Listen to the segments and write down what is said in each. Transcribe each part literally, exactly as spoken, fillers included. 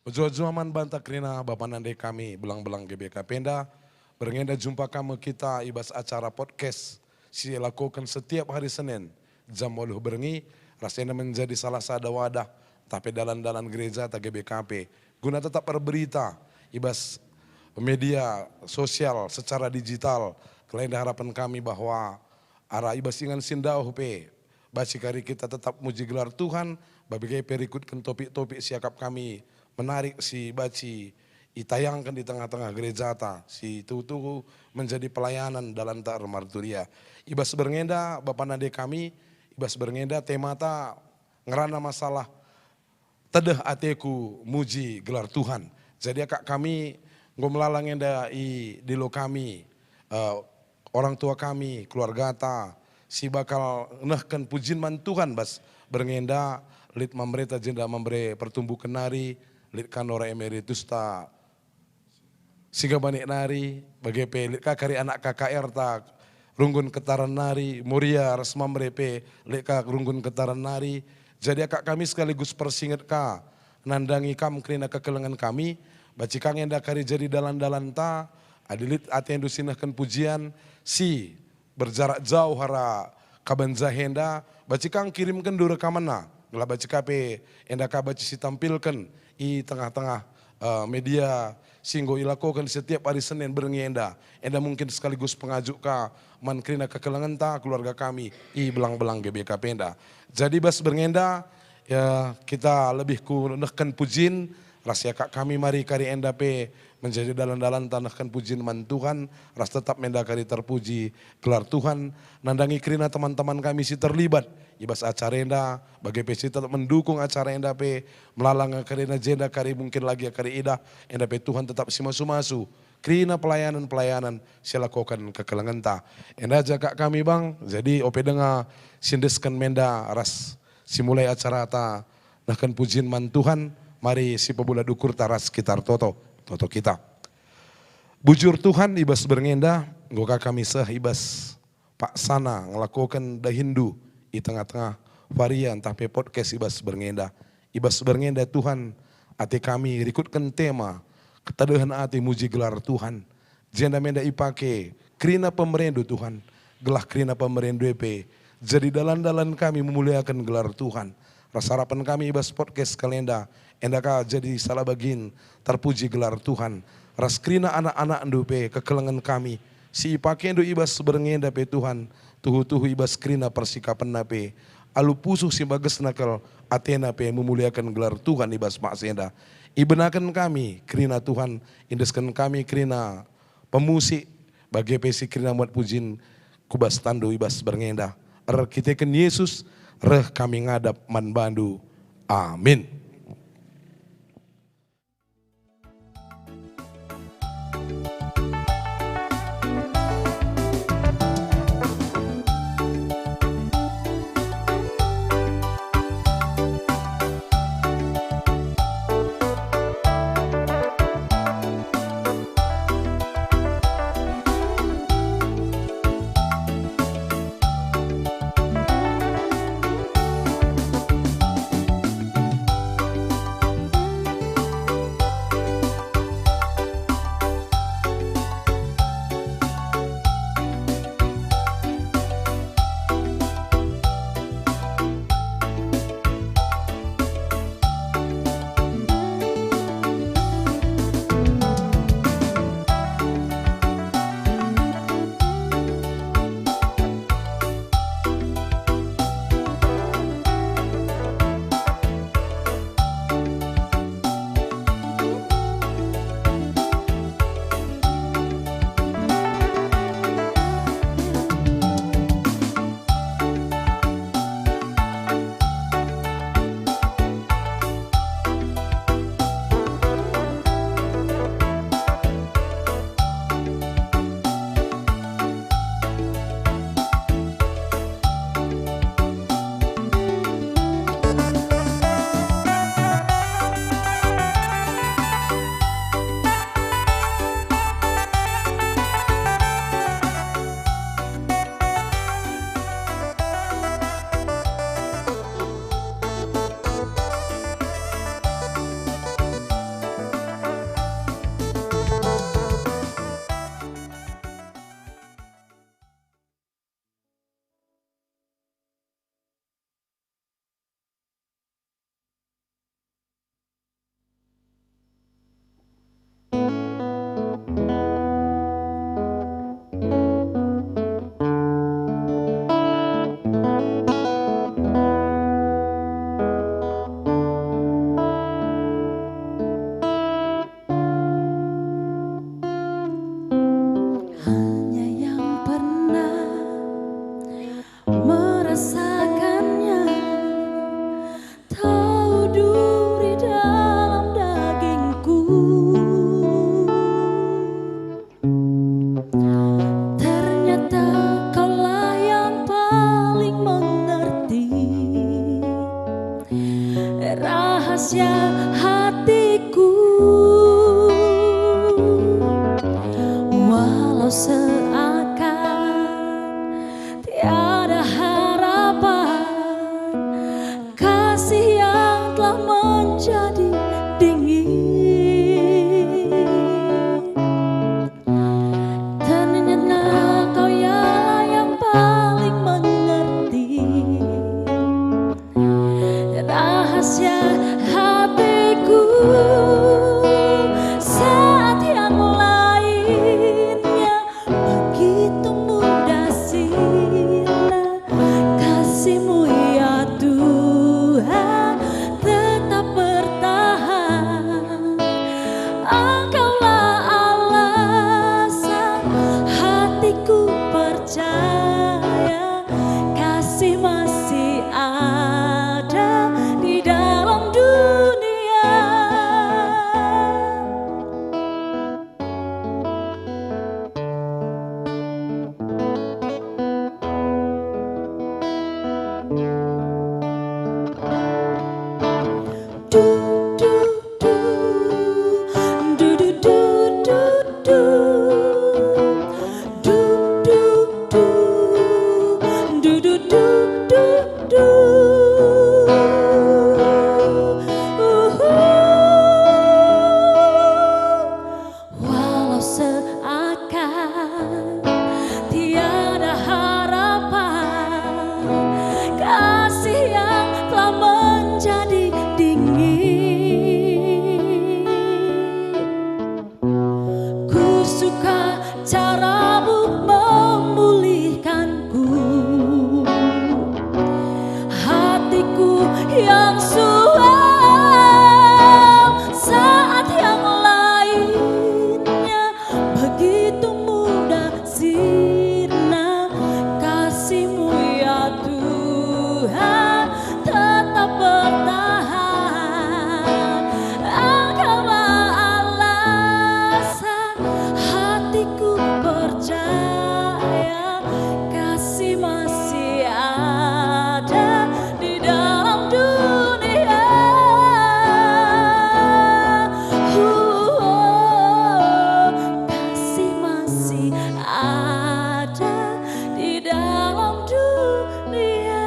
Mejuah-juah man banta kerina Bapa nande kami belang-belang G B K P enda, berngi enda jumpa kami kita i bas acara podcast si ilakoken setiap hari Senin jam waluh berngi, ras enda menjadi salah sada wadah ntah pe dalan-dalan gereja ta G B K P guna tetap erberita i bas media sosial secara digital. Kerina enda harapen kami bahwa arah i bas ingan si ndauh pe, banci kari kita tetap muji gelar Tuhan, bage pe rikutken topik-topik si akap kami menarik si banci itayangken di tengah-tengah gerejata, si tuhu-tuhu menjadi pelayanan dalanta ermarturia. I bas berngi enda, Bapa nande kami, i bas berngi enda temata ngerana masalah tedeh ateku muji gelar Tuhan. Jadi akap kami enggo melala nge enda i dilo kami, eh, orang tua kami, keluargata, si bakal nehken pujin man Tuhan bas berngi enda, lit Mambereta jenda Mambere Pertumbuhen nari, lit ka Nora Emeritusta, Singabanik nari, bage pe lit ka kari anak K K R ta runggun ketaran nari, Moria ras Mamre pe lit ka runggun ketaran nari. Jadi akap kami sekaligus persinget ka nandangi kam kerina kekelengen kami, banci ka nge enda kari jadi dalan-dalanta, adi lit atendu si nehken pujian, si berjarak jauh arah kaban jahe enda, banci ka ngkirimkenndu rekamenna, gelah banci ka pe enda ka banci sitampilken i tengah-tengah, eh, media si enggo ilakoken setiap hari Senin berngi enda. Enda mungkin sekaligus pengajuk ka man kerina kekelengenta keluarga kami i belang-belang G B K P enda. Jadi bas berngi enda, ya, kita lebih ku nehken pujin, ras akap kami mari kari enda pe menjadi dalan-dalanta nehken pujin man Tuhan, ras tetap enda kari terpuji gelar Tuhan, nandangi kerina teman-teman kami si terlibat i bas acara enda, bage pe si tetap mendukung acara enda pe, melala nge kerina jenda kari mungkin lagi kari idah, enda pe Tuhan tetap si masu-masu kerina pelayanan-pelayanan si lakoken kekelengenta. Enda ja akap kami bang, jadi ope denga si endesken menda ras si mulai acarata nehken pujin man Tuhan, mari si pebulat ukurta ras kita ertoto, toto kita. Bujur Tuhan, i bas berngi enda, enggo ka kami seh i bas paksana ngelakoken dahinndu i tengah-tengah varia ntah pe podcast i bas berngi enda. I bas berngi enda Tuhan, ate kami rikutken tema, ketedehen ate muji gelar Tuhan. Jenda menda ipake kerina pemerendu Tuhan, gelah kerina pemerendu e pe jadi dalan-dalan kami memuliaken gelar Tuhan. Ras harapen kami i bas podcast kal enda, enda ka jadi salah bagin terpuji gelar Tuhan. Ras kerina anak-anakndu pe kekelengen kami, si ipakendu i bas berngi enda pe Tuhan, tuhu-tuhu i bas kerina persikapenna pe, alu pusuh si mbagesna kal atena pe memuliaken gelar Tuhan i bas paksa enda. Ibenaken kami kerina Tuhan, iendesken kami kerina pemusik, bage pe si kerina muat pujin ku bas tandu i bas berngi enda. Erkiteken Yesus, reh kami ngadap man bandu. Amin. Rasakannya, tau duri dalam dagingku. Ternyata kaulah yang paling mengerti rahasia hatiku. Walau seakan tiada harapan, kasih yang telah menjadi dingin. Ternyata kau ialah yang paling mengerti rahasia hatiku. Saat yang lainnya begitu mudah sirna, kasih-Mu, ya Tuhan, tetap bertahan. Engkaulah alasan hatiku percaya, kasih masih ada di dalam dunia. Walau seakan tiada harapan, kasih yang telah menjadi dingin. Kusuka cara-Mu memulihkanku. Hatiku yang suam saat yang lainnya begitu mudah sirna, kasih-Mu, ya Tuhan, tetap bertahan. Engkaulah alasan hatiku percaya, kasih masih ada di dalam dunia. Kasih masih ada di dalam dunia.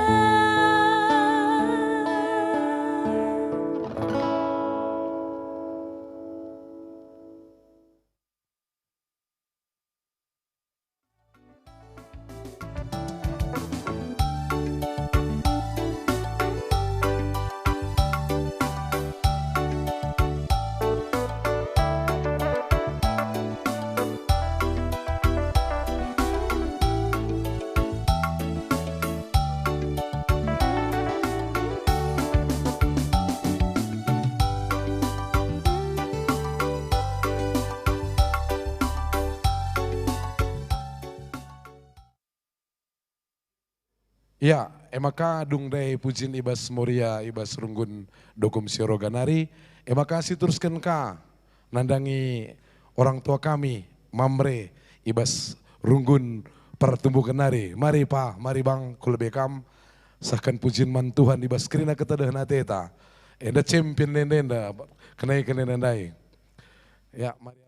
Ya, e maka dung ndai pujin i bas Moria, i bas runggun Dokum Sioroga nari, e maka sitursken ka nandangi orang tua kami, Mamre, i bas runggun pertumbuhen nari. Mari Pa, mari Bang, ku lebe kam, sahken pujin man Tuhan i bas kerina ketedehen ateta. Enda cempin enda, enda, kenai-kenai ndai. Ya, mari.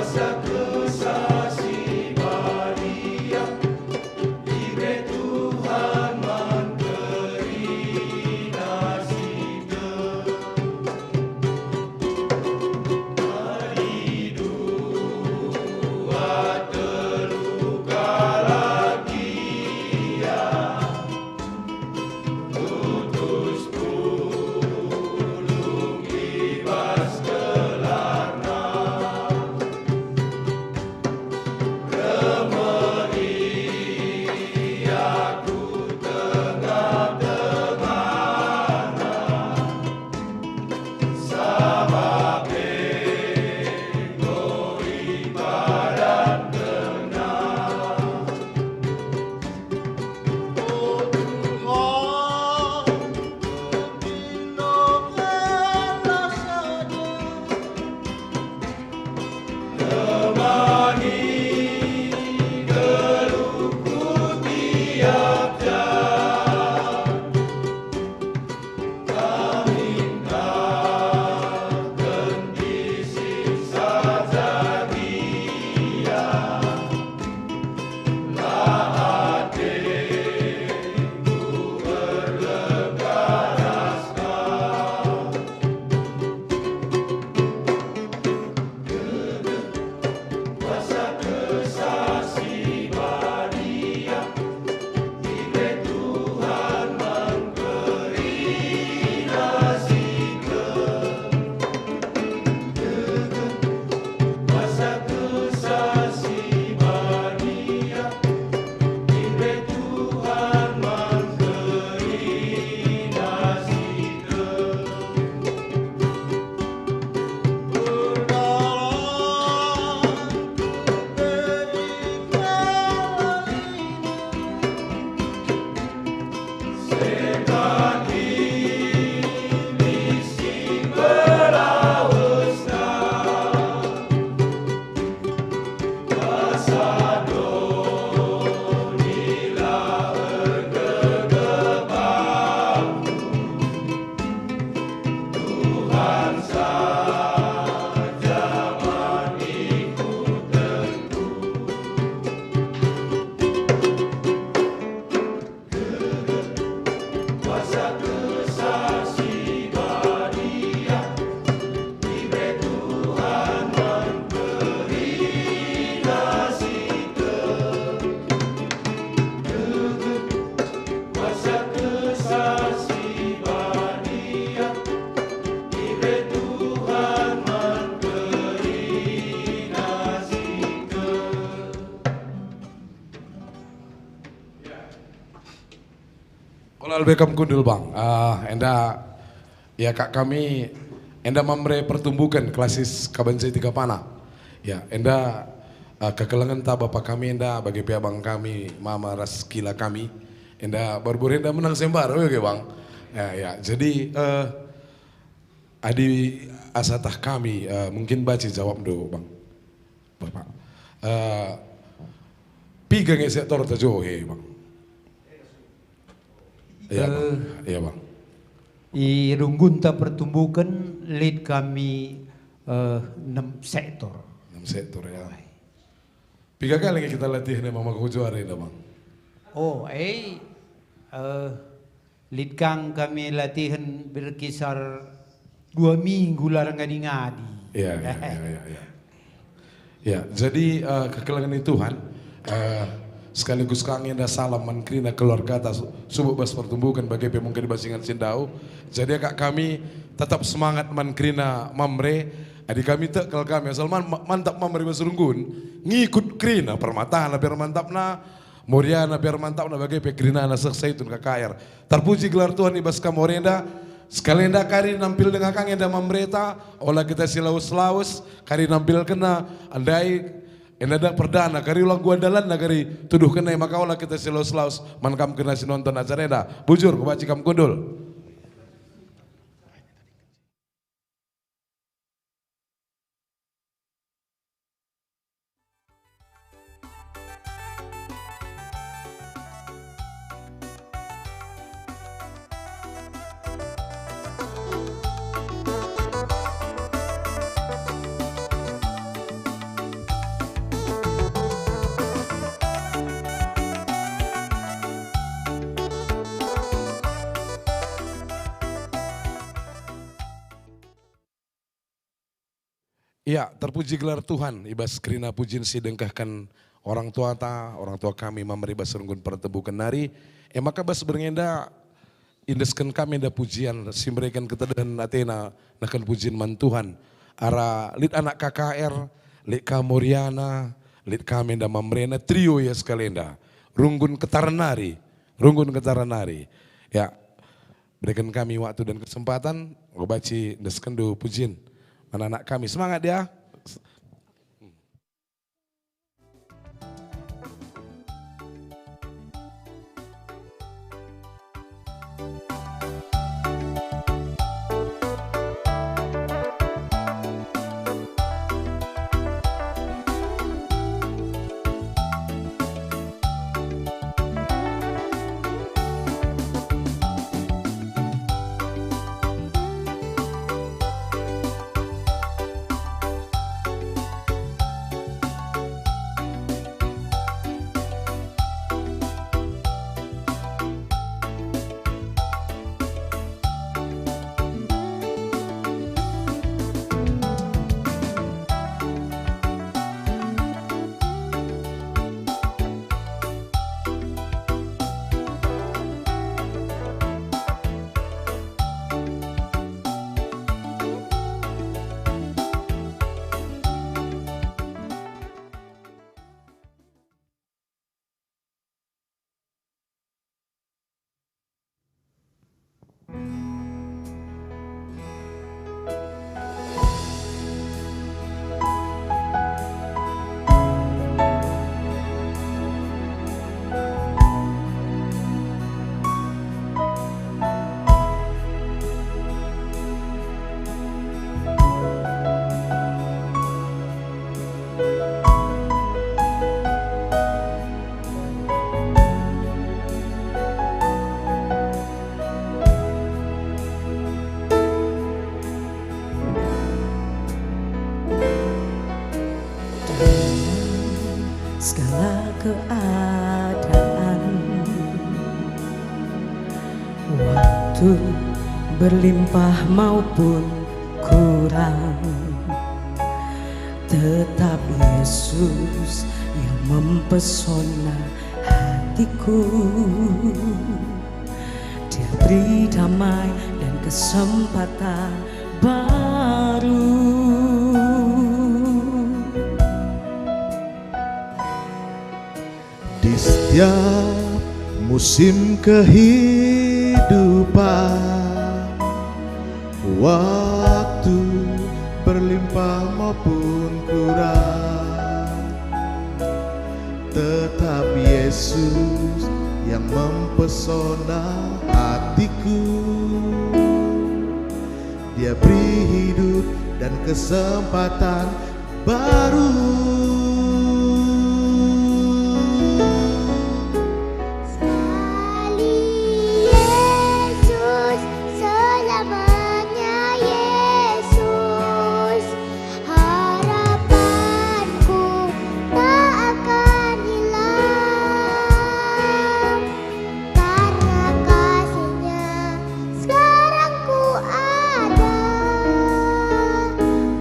Kuasa Kesah Si Badia, iberre Tuhan man kerina si tek. Adi dua telu kalak ia, tutus pulung i bas gelarna. Reh me ia ku tengah-tengahna, sabap enggo ipadankenna. O Tuhan, Kupindo gelah saja. Temani geluhku tiap jam. Kami engkah kentisik saja Dia. La ateku erlega ras Kam. Kuasa Kesah Si Badia, iberre Tuhan man kerina si tek. Kuasa Kesah Si Badia, iberre Tuhan man kerina si tek. Tuhan saja man ikutkenku. Kuasa Kesah Si Badia, iberre Tuhan man kerina si tek. Kuasa Kesah Si Badia, iberre Tuhan man kerina si tek. Ola lebe kam kundul, Bang. Ah, enda ia kak kami, enda Mamre pertumbuken klasis kabanci tiga pana. Ya, enda, ah, kekelengenta bapa kami enda bage pe abang kami, mama ras kila kami. Enda baru-baru enda menang sembar, oke, Bang. Ya, ya. Jadi, eh, adi asa tah kami, eh, mungkin banci jawabndu, Bang. Bapak. Eh, piga nge sektor ta johe, Bang? Iya, Bang. Eh, Iya, Bang. I runggunta pertumbuken lit kami, eh, enem sektor. Enem sektor, ya. Piga kali nge kita latih ne mama ku juara enda, Bang? Oh, eh, eh, Lit kang kami latihen berkisar dua minggu la erngadi-ngadi. Iya, iya, iya, iya, iya. Ya, jadi, eh, kekelengen ni Tuhan, eh, sekaligus kang enda salam man kerina keluargata su-, subuk bas pertumbuken bage pe mungkin bas ingan si ndauh. Jadi kak kami tetap semangat man kerina Mamre, adi kami tek kal kami asal man-, mantap Mamre bas runggun, ngikut kerina permatana biar mantapna, Moriana biar mantapna bage pe kerinana seh Saitun K K R. Terpuji gelar Tuhan i bas kam Morienda. Sekali enda kari nampil denga kang enda Mamreta, ola kita si lawes-lawes, kari nampilkenna ndai enda dak perdana, kari ulang gua dalanna kari tuduhkenna, maka ola kita si lawes-lawes man kam kerina si nonton acara enda. Bujur, kubanci kam kundul. Ya, terpuji gelar Tuhan, i bas kerina pujin si dengkehken orang tuata, orang tua kami Mamre i bas runggun pertempuren nari. E maka bas berngi enda iendesken kami enda pujian si mereken ketedehen atena nehken pujin man Tuhan. Arah lit anak K K R, lit ka Moriana, lit kami enda Mamrena, trio ia sekali enda. Runggun ketaren nari, runggun ketaren nari. Ya, berikan kami waktu dan kesempatan, enggo banci endeskenndu pujin man anak kami. Semangat ya. Dalam segala keadaan, waktu berlimpah maupun kurang, tetap Yesus yang mempesona hatiku. Dia beri damai dan kesempatan baru. Di setiap musim kehidupan, waktu berlimpah maupun kurang, tetap Yesus yang mempesona hatiku. Dia beri hidup dan kesempatan baru. Sekali Yesus, selamanya Yesus, harapanku tak akan hilang. Karena kasih-Nya sekarang ku ada.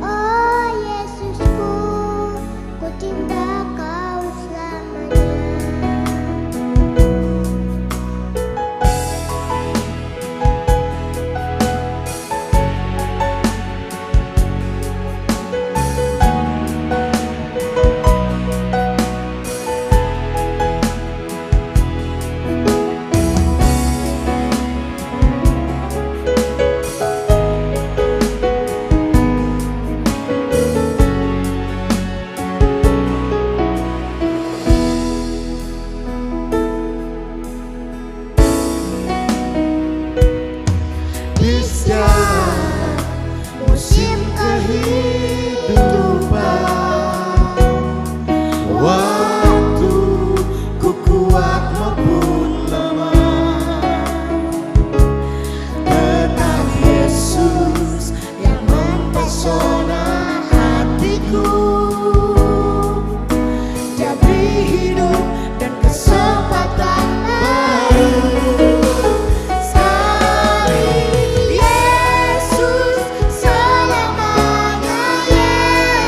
Oh Yesusku, ku cinta Kau selamanya. Di setiap musim kehidupan, waktu ku kuat maupun lemah, tetap Yesus yang mempesona hatiku. Dia beri hidup dan kesempatan baru. Sekali Yesus, selamanya Yesus.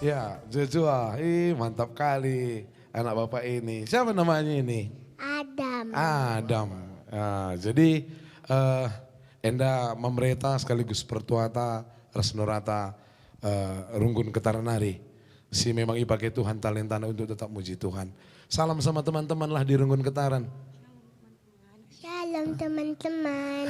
Ya, Joshua. Ih, mantap kali anak Bapak ini. Siapa namanya ini? Adam. Adam. Ah, jadi, eh, enda memereta sekaligus pertuata ras nurata, eh, Runggun Ketaran nari, si memang ipake Tuhan talentana untuk tetap muji Tuhan. Salam sama teman-teman lah di Runggun Ketaran. Shalom, teman-teman.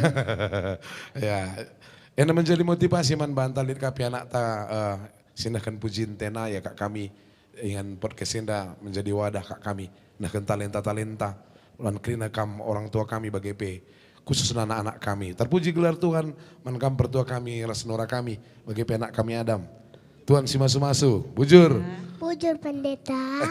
Ya, enda menjadi motivasi man banta lit ka pe anakta, eh, si nehken pujin tena, ya kak kami ingan podcast enda menjadi wadah kak kami nehken talenta-talenta. Lan kerina kam orang tua kami bage pe, khususna anak-anak kami. Terpuji gelar Tuhan man kam pertua kami ras nura kami, bage pe anak kami Adam. Tuhan si masu-masu, bujur. Bujur, Pendeta.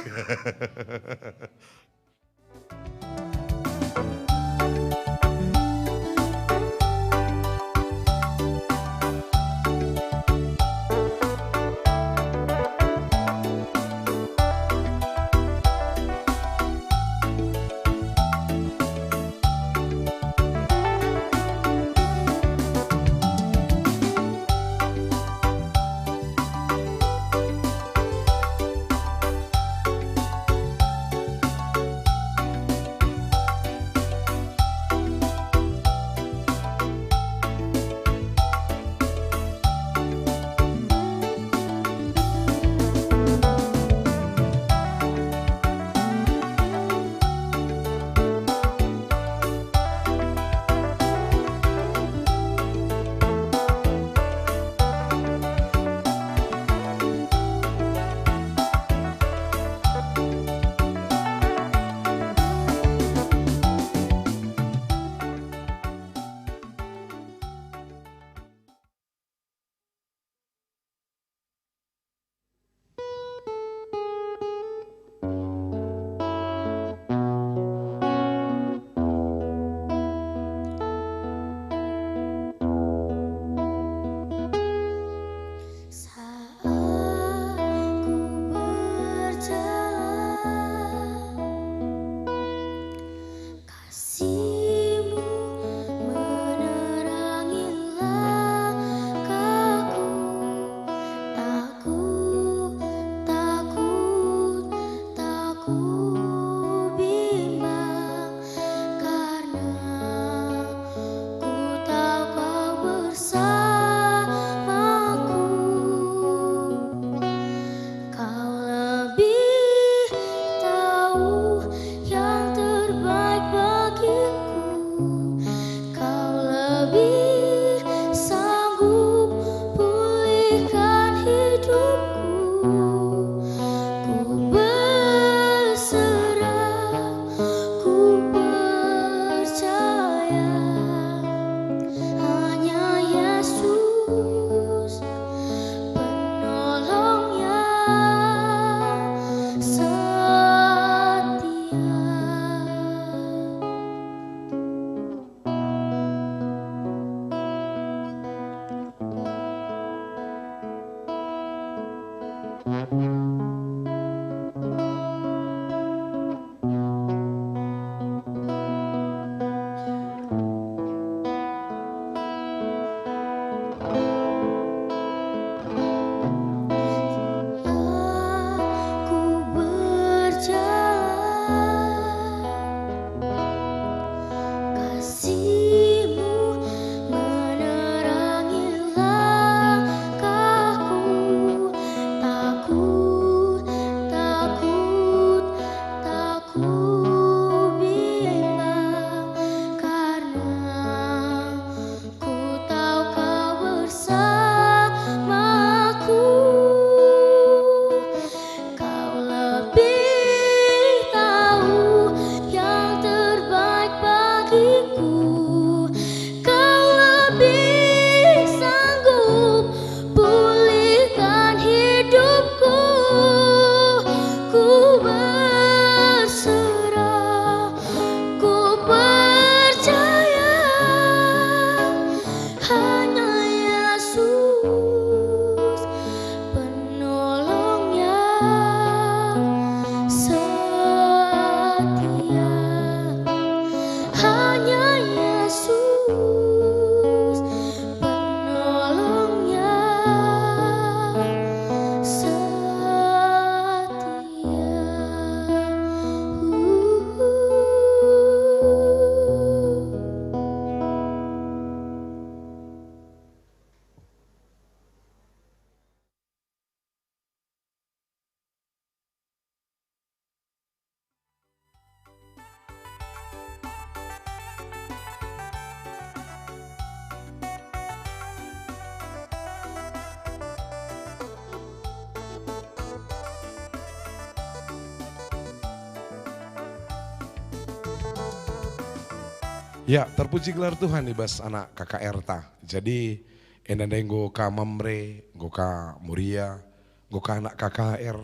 Ya, terpuji gelar Tuhan i bas anak K K R ta. Jadi, enda ndai enggo ka Mamre, enggo ka Moria, enggo ka anak K K R,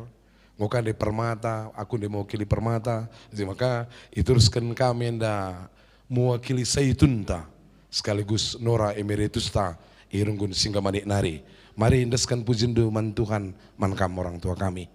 enggo ka ndai Permata, aku ndai mewakili Permata. Jadi maka iterusken kami enda mewakili Saitunta sekaligus Nora Emeritusta i runggun Singgamanik nari. Mari endesken pujindu man Tuhan, man kam orang tua kami.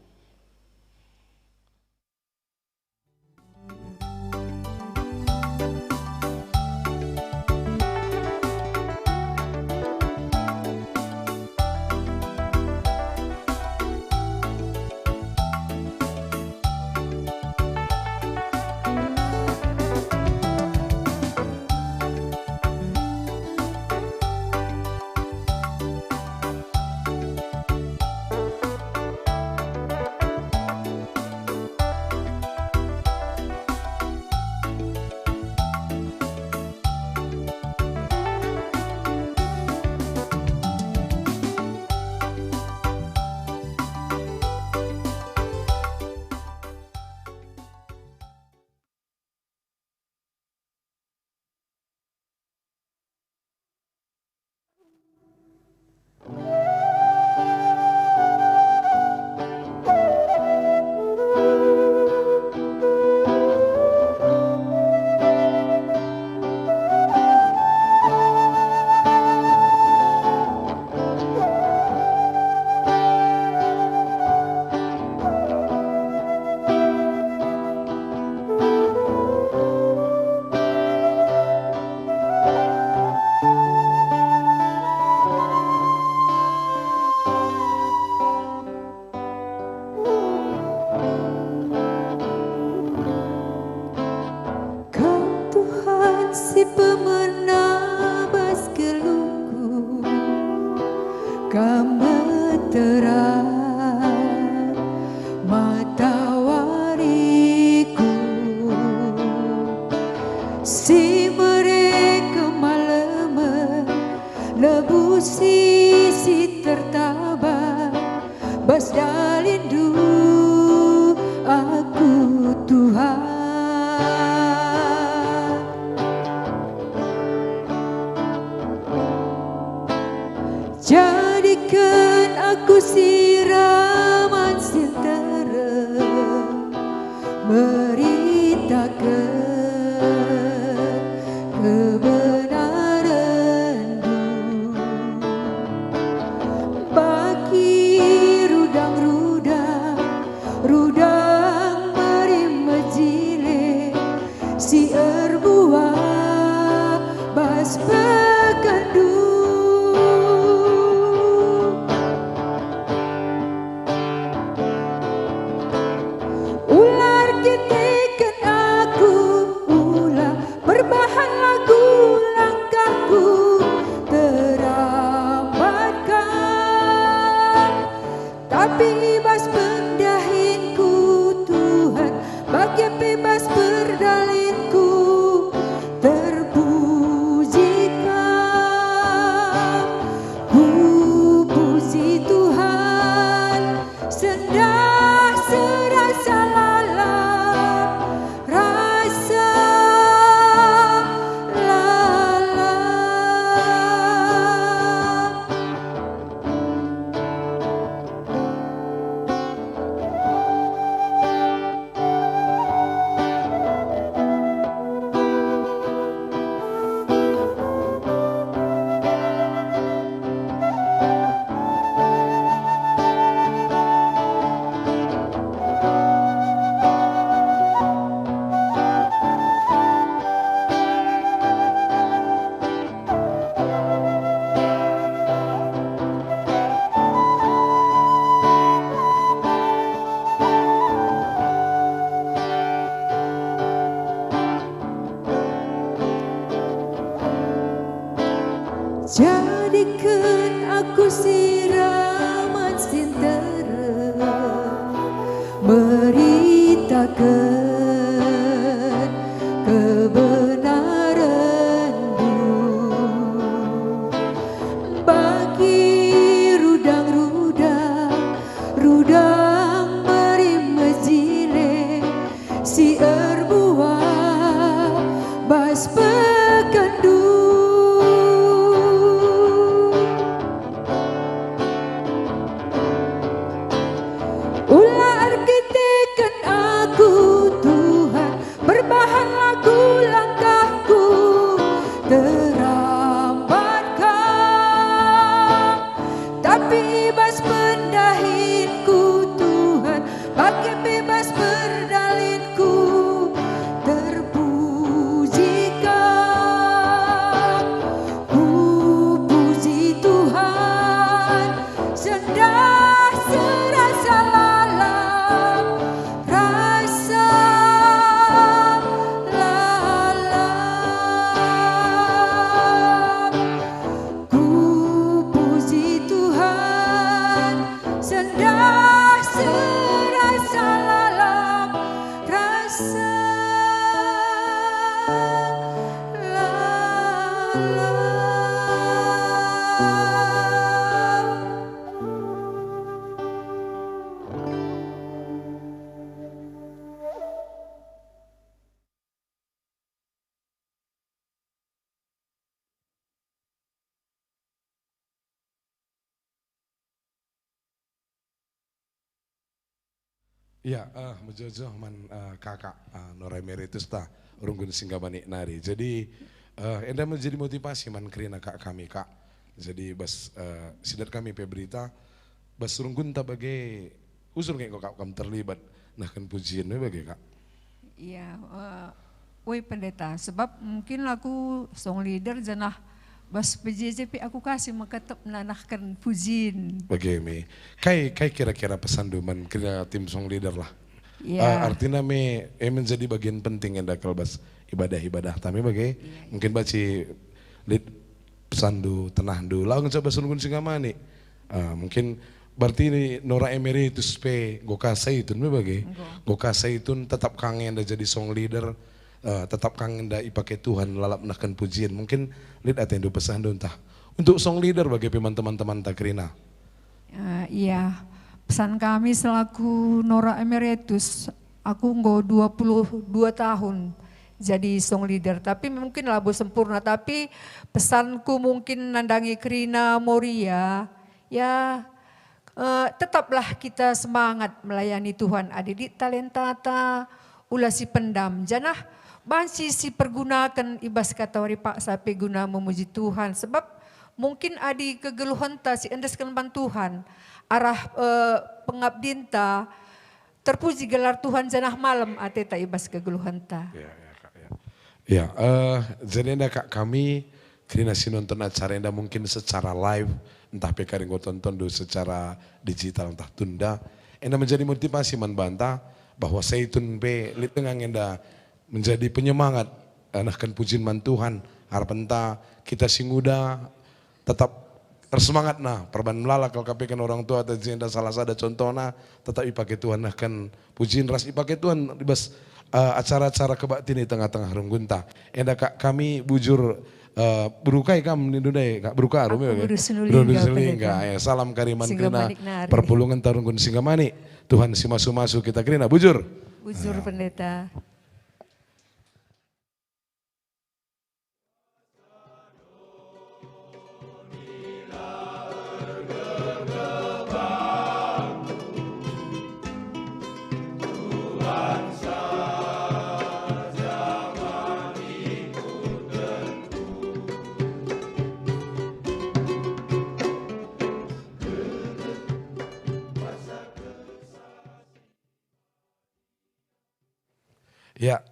Kam Tuhan si pemena bas geluhku, Kam me terang matawariku, si mere kemalemen, nebusi si tertaba bas dalinNdu aku, Tuhan. Jadiken aku siraman si nterem, meritaken kebenarenNdu. Bagi rudang-rudang, rudang merim mejile, si erbuah bas pekenNdu. Ula erkiteken aku, ula perbahan lagu langkahku, terambat Kam. Tapi i bas pendahinku, Tuhan, bage pe bas perdalinku, terpuji Kam. Kupuji Tuhan, sendah serasa lalap, rasa lalap. Jadiken aku siraman si nterem, meritaken kebenarenNdu. Bagi rudang-rudang, rudang merim mejile, si erbuah bas pe- Kendu. Ula erkiteken aku, Tuhan, perbahanlah ku langkahku, terambat Kam. Tapi i bas pendahinku, Tuhan, bage pe bas perdalinku, terpuji Kam. Kupuji Tuhan, sendah serasa lalap, rasa lalap. Kupuji Tuhan, sendah serasa lalap, rasa lalap. Ya, eh, mejuah-juah man, eh, kakak, eh, Nora Emeritus tah, runggun si enggo mani nari. Jadi, eh, enda me jadi motivasi man kerina kak kami, Kak. Jadi bas, eh, sidat kami pe berita, bas runggunta bage, usur nge enggo kak kam terlibat nehken pujin me bage, Kak? Iya, eh, woi, Pendeta, sebab mungkin aku song leader janah bas P J J pe aku kasih meketep nanahken pujin. Bage me. Kai, kai kira-kira pesanndu man kerina tim song leader lah? Iya. Eh, artina me, eh, menjadi bagian penting enda kal bas ibadah-ibadah. Tapi bage, iya, iya, mungkin banci lit pesanndu, tenahndu. Lau ngenca bas runggun si enggo mani. Ah, mungkin berarti ini Nora Emeritus pe enggo ka Saitun me bage. Enggo. Enggo ka Saitun, tetap ka nge enda jadi song leader, eh, tetap ka nge enda ipake Tuhan lalap nehken pujin. Mungkin lit atendu pesahndu ntah untuk song leader bage pe man teman-temanta kerina. Eh, iya, pesan kami selaku Nora Emeritus, aku enggo dua puluh dua tahun jadi song leader, tapi mungkin labo sempurna, tapi pesanku mungkin nandangi kerina Moria, ya, eh, tetaplah kita semangat melayani Tuhan. Adi lit talentata, ula sipendam, janah banci sipergunaken i bas katawari paksa pe guna memuji Tuhan. Sebab mungkin adi kegeluhenta siendesken man Tuhan, arah, eh, pengabdinta, terpuji gelar Tuhan janah malem ateta i bas kegeluhenta. Ya, ya, Kak, ya. Ya, eh, jadi enda, Kak, kami kerina si nonton acara enda mungkin secara live, ntah pe kari enggo tontonndu secara digital ntah tunda, enda menjadi motivasi man banta bahwa Saitun pe lit denga nge enda menjadi penyemangat, eh, nehken pujin man Tuhan. Harapenta kita si nguda tetap ersemangat nah, perban melala kal kapeken orang tua ata jenda salah sada contohna, tetap ipake Tuhan nehken pujin ras ipake Tuhan i bas, eh, acara-acara kebaktin i tengah-tengah runggunta. Enda kak kami bujur, eh, beru kai kam nindu ndai, Kak? Beru Karum, ya, Kak? Beru Sinulingga, Beru Sinulingga, Pendeta. Ya. Salam kari man kerina perpulungenta runggun si enggo mani. Tuhan si masu-masu kita kerina, bujur. Bujur, ya. Pendeta. Ya,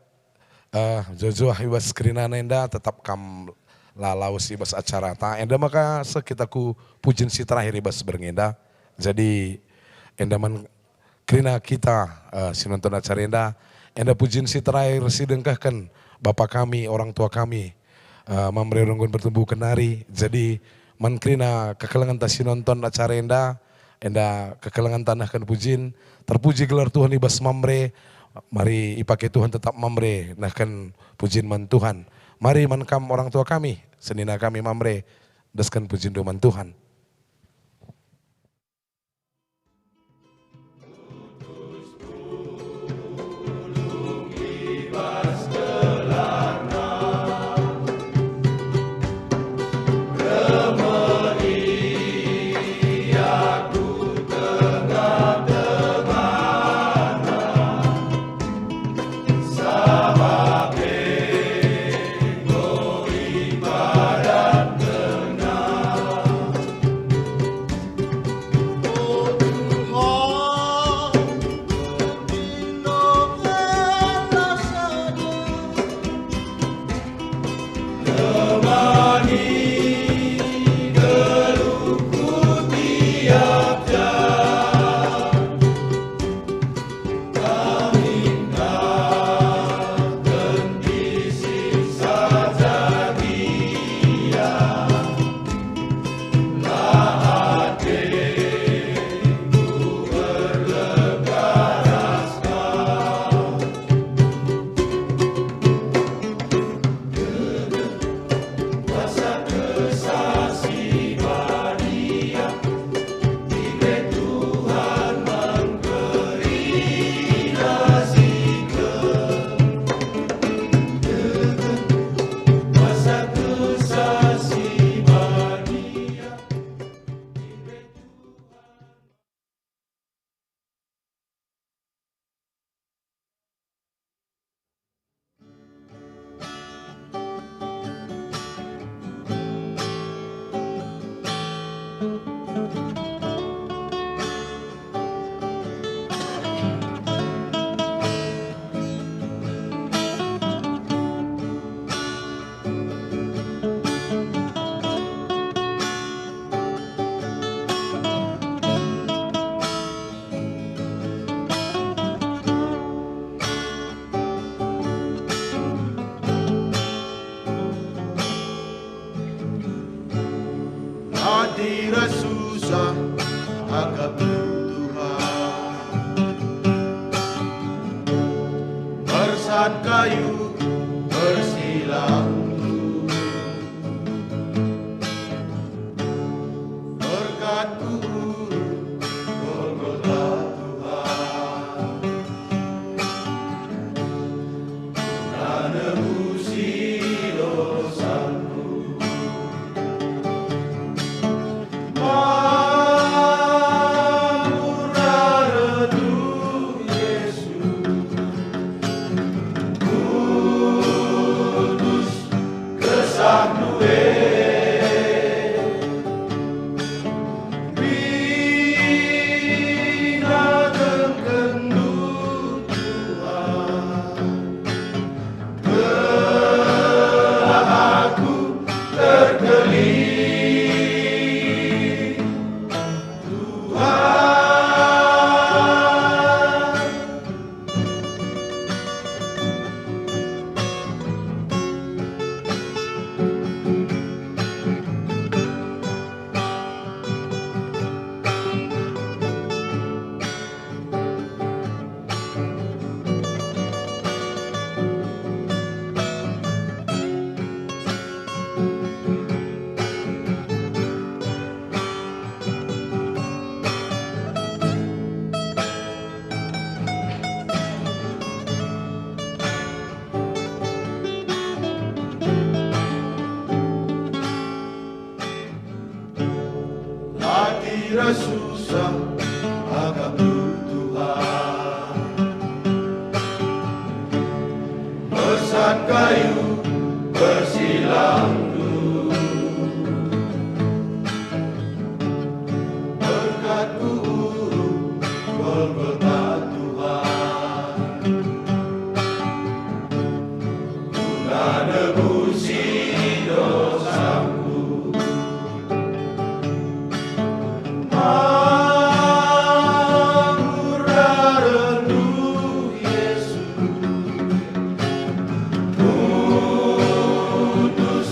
eh, juah-juah i bas kerinana enda tetap kam la lawes i bas acarata. Enda maka seh kita ku pujin si terakhir i bas berngi enda. Jadi, enda man kerina kita, eh, si nonton acara enda, enda pujin si terakhir si dengkehken bapa kami, orang tua kami, eh, Mamre Runggun Pertumbuhen nari. Jadi, man kerina kekelengenta si nonton acara enda, enda kekelengenta nehken pujin, terpuji gelar Tuhan i bas Mamre, mari ipake Tuhan tetap Mamre nehken pujin man Tuhan. Mari man kam orang tua kami, senina kami Mamre, endesken pujinndu man Tuhan. Adi ras susah akapndu Tuhan, mersan kayu persilangndu. Berkat ku Golgota Tuhan, guna nebusi dosaku. Murah rendu Yesus, putus kesahndu e. PinagenkenNdu Tuhan, gelah aku terkelin, Tuhan. Adi ras susah akapndu Tuhan, mersan kayu persilangndu. Berkat ku Golgota Tuhan, guna nebusi dosaku. Murah rendu Yesus, putus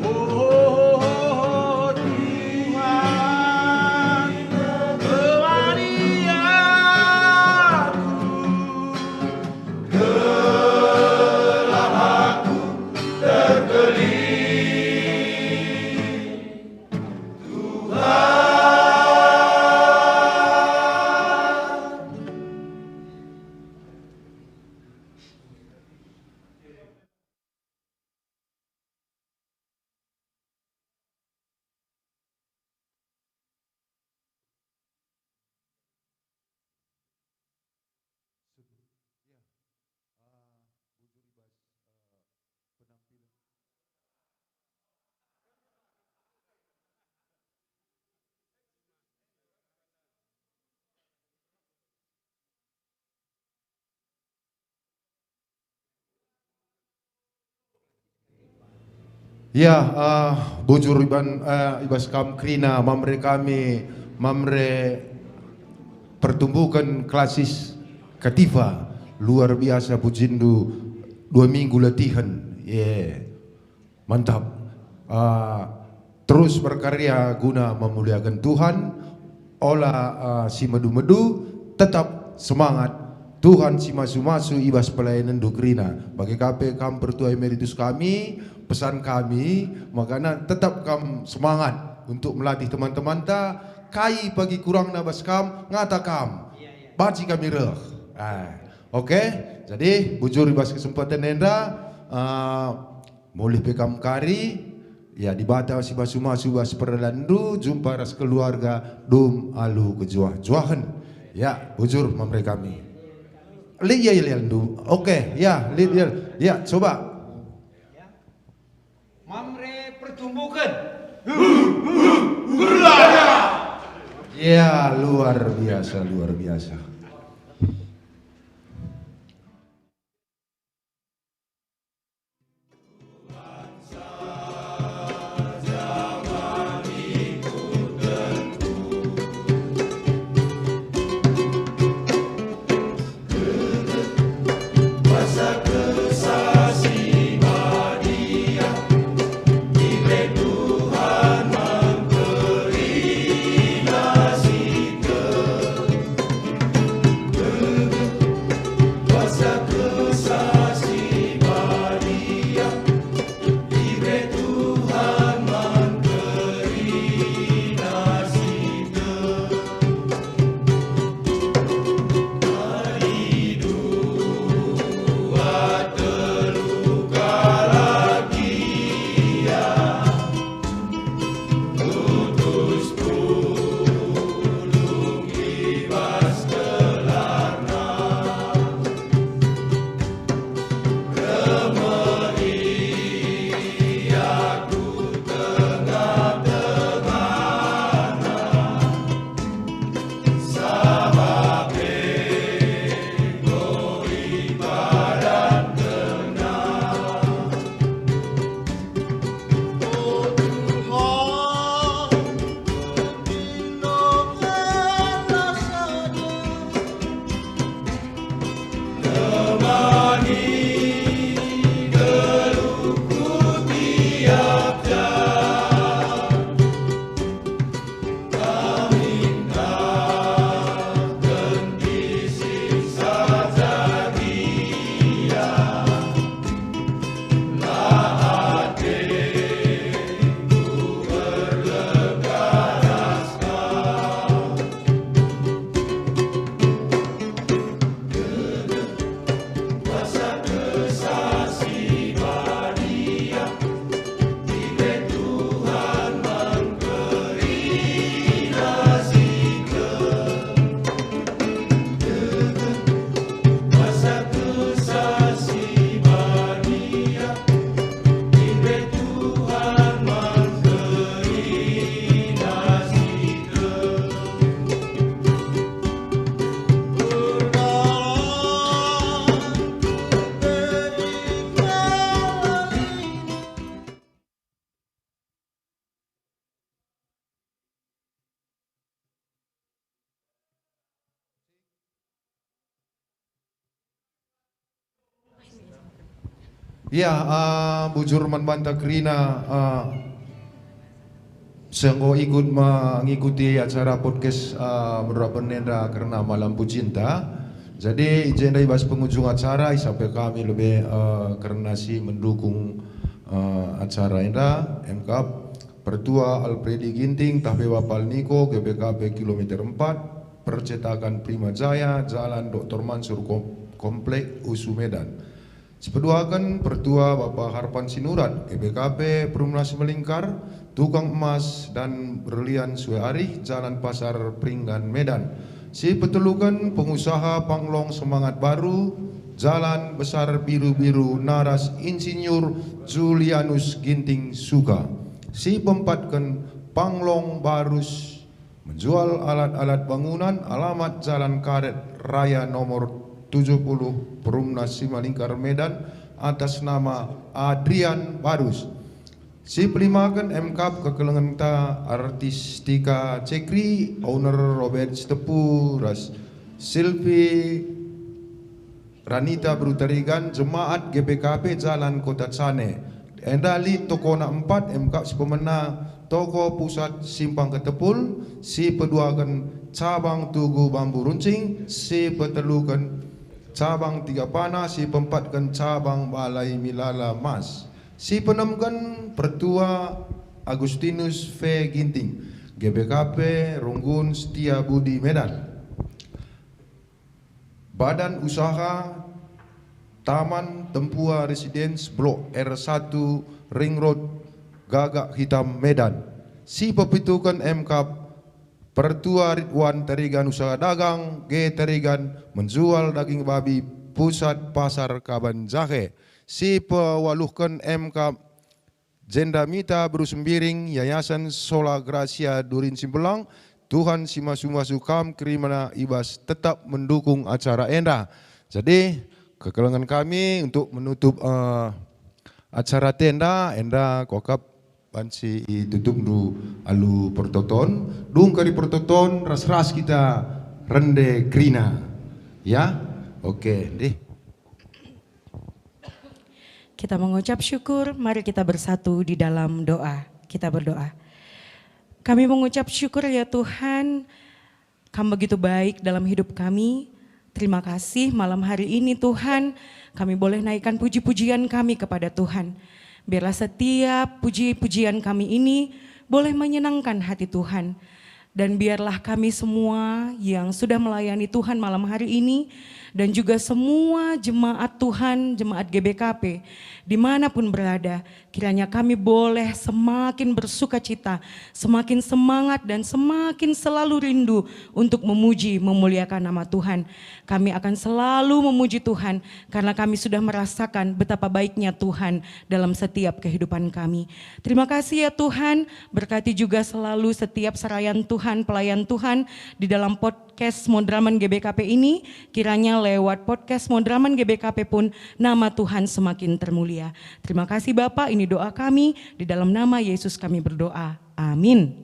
Oh, Tuhan, temani aku, gelah aku terkelin. Tuhan. Sud-, ya, ah, bujur i bas, eh, penampilan. Ya, eh, bujur iban, eh, i bas kam kerina, Mamre kami, Mamre pertumbukan klasis Katifa, luar biasa pujinndu, dua minggu latihan. Ye. Mantap. Ah, terus berkarya guna memuliakan Tuhan, ola, ah, si medu-medu, tetap semangat. Tuhan si masu-masu i bas pelayanenndu kerina. Bage ka pe kam pertua emeritus kami, pesan kami, makana tetap kam semangat untuk melatih teman-temanta, kai pagi kurangna bas kam, ngata kam. Banci kami reh. Ah, oke, jadi bujur i bas kesempatan enda, ah, Mulih pe kam kari, ya, Dibata si masu-masu bas perdalanndu, jumpa ras keluarga, dum alu kejuah-juahen. Ya, bujur Mamre kami. Lit ya, ya, ya, ndu. Oke, ya, lit ya. Ya, coba. Mamre pertumbukan. Ya, luar biasa, luar biasa. Ya, ah, bujur man banta kerina, ah, senggo ikut mengikuti acara podcast, ah, Madura Bene enda kerna Malam Pecinta. Jadi, i jenda i bas pengujung acara, isampaiken kami lebe, ah, kerna si mendukung, ah, acara enda, Emkap, Pertua Alpredi Ginting, tah pe Bapa Niko, G B K P kilometer empat, percetakan Prima Jaya, Jalan Doktor Mansur Kom-, Komplek Usu Medan. Sipeduaken Pertua Bapa Harpan Sinurat, G B K P Perumnas Melingkar, Tukang Emas dan Berlian Sue Arih, Jalan Pasar Pringgan Medan. Sipeteluken pengusaha Panglong Semangat Baru, Jalan Besar Biru-Biru Naras, Insinyur Julianus Ginting Suka. Sipempatken Panglong Barus menjual alat-alat bangunan, alamat Jalan Karet Raya nomor tujuh puluh, Perumnas Simalingkar, Medan, atas nama Adrian Barus. Sipelimaken Emkap kekelengenta Artistika Cekri, owner Robert Sitepu ras Silvi Ranita Beru Tarigan, jemaat G B K P Jalan Kota Cane. Enda lit tokona empat, Emkap si pemena toko pusat Simpang Ketepul, sipeduaken cabang Tugu Bambu Runcing, sipeteluken cabang Tiga Panah, sipempatken cabang Balai Milala Mas. Sipenemken Pertua Agustinus V Ginting, G B K P Runggun Setia Budi Medan. Badan Usaha Taman Tempua Residence Blok R satu, Ring Road, Gagak Hitam, Medan. Sipepituken Emkap Pertua Ridwan Tarigan, usaha dagang G Tarigan, menjual daging babi, pusat Pasar Kaban Jahe. Sipewaluhken Emkap Jenda Mita Beru Sembiring, Yayasan Sola Gracia Durin Simbelang. Tuhan si masu-masu kam kerina i bas tetap mendukung acara enda. Jadi, kekelengen kami untuk menutup, eh, acara enda, enda kuakap banci itutupndu alu pertoton. Dung kari pertoton, ras-ras kita rende kerina. Ya? Oke, ndih. Kita mengucap syukur, mari kita bersatu di dalam doa. Kita berdoa. Kami mengucap syukur, ya Tuhan, Kam begitu baik dalam hidup kami. Terima kasih, malam hari ini, Tuhan, kami boleh naikkan puji-pujian kami kepada Tuhan. Biarlah setiap puji-pujian kami ini boleh menyenangkan hati Tuhan. Dan biarlah kami semua yang sudah melayani Tuhan malam hari ini, dan juga semua jemaat Tuhan, jemaat G B K P, dimanapun berada, kiranya kami boleh semakin bersukacita, semakin semangat, dan semakin selalu rindu untuk memuji, memuliakan nama Tuhan. Kami akan selalu memuji Tuhan, karena kami sudah merasakan betapa baiknya Tuhan dalam setiap kehidupan kami. Terima kasih, ya Tuhan, berkati juga selalu setiap serayan Tuhan, pelayan Tuhan di dalam podcast Moderamen G B K P ini. Kiranya lewat podcast Moderamen G B K P pun nama Tuhan semakin termulia. Terima kasih, Bapa, ini doa kami, di dalam nama Yesus kami berdoa. Amin.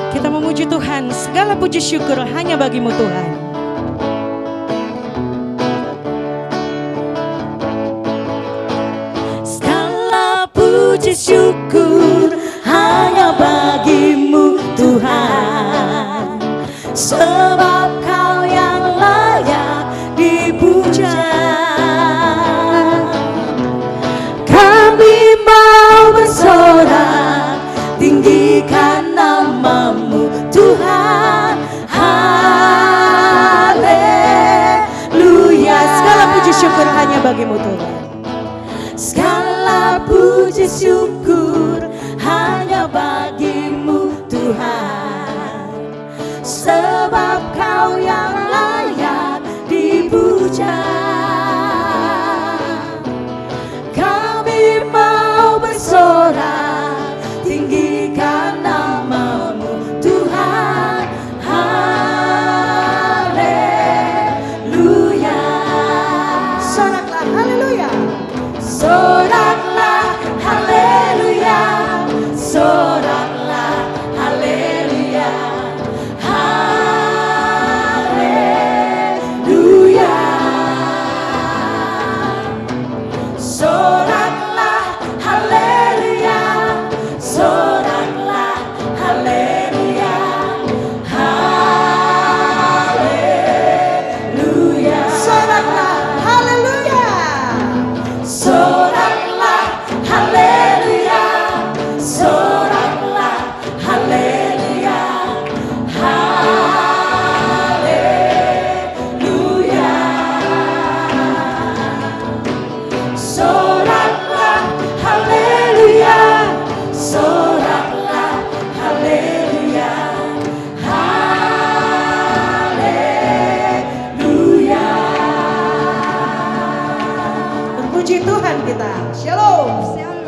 Kita memuji Tuhan, segala puji syukur hanya bagi-Mu, Tuhan. Segala puji syukur hanya bagi-Mu, Tuhan, sebab Kau yang layak dipuja. Kami mau bersorak, tinggikan nama-Mu, Tuhan. Haleluya. Segala puji syukur hanya bagi-Mu, Tuhan. Segala puji syukur hanya bagi-Mu, Tuhan, sebab Kau yang layak dipuja. Kami mau bersorak, tinggikan nama-Mu, Tuhan. Haleluya. Soraklah, haleluya. Soraklah, haleluya. Puji Tuhan kita. Shalom.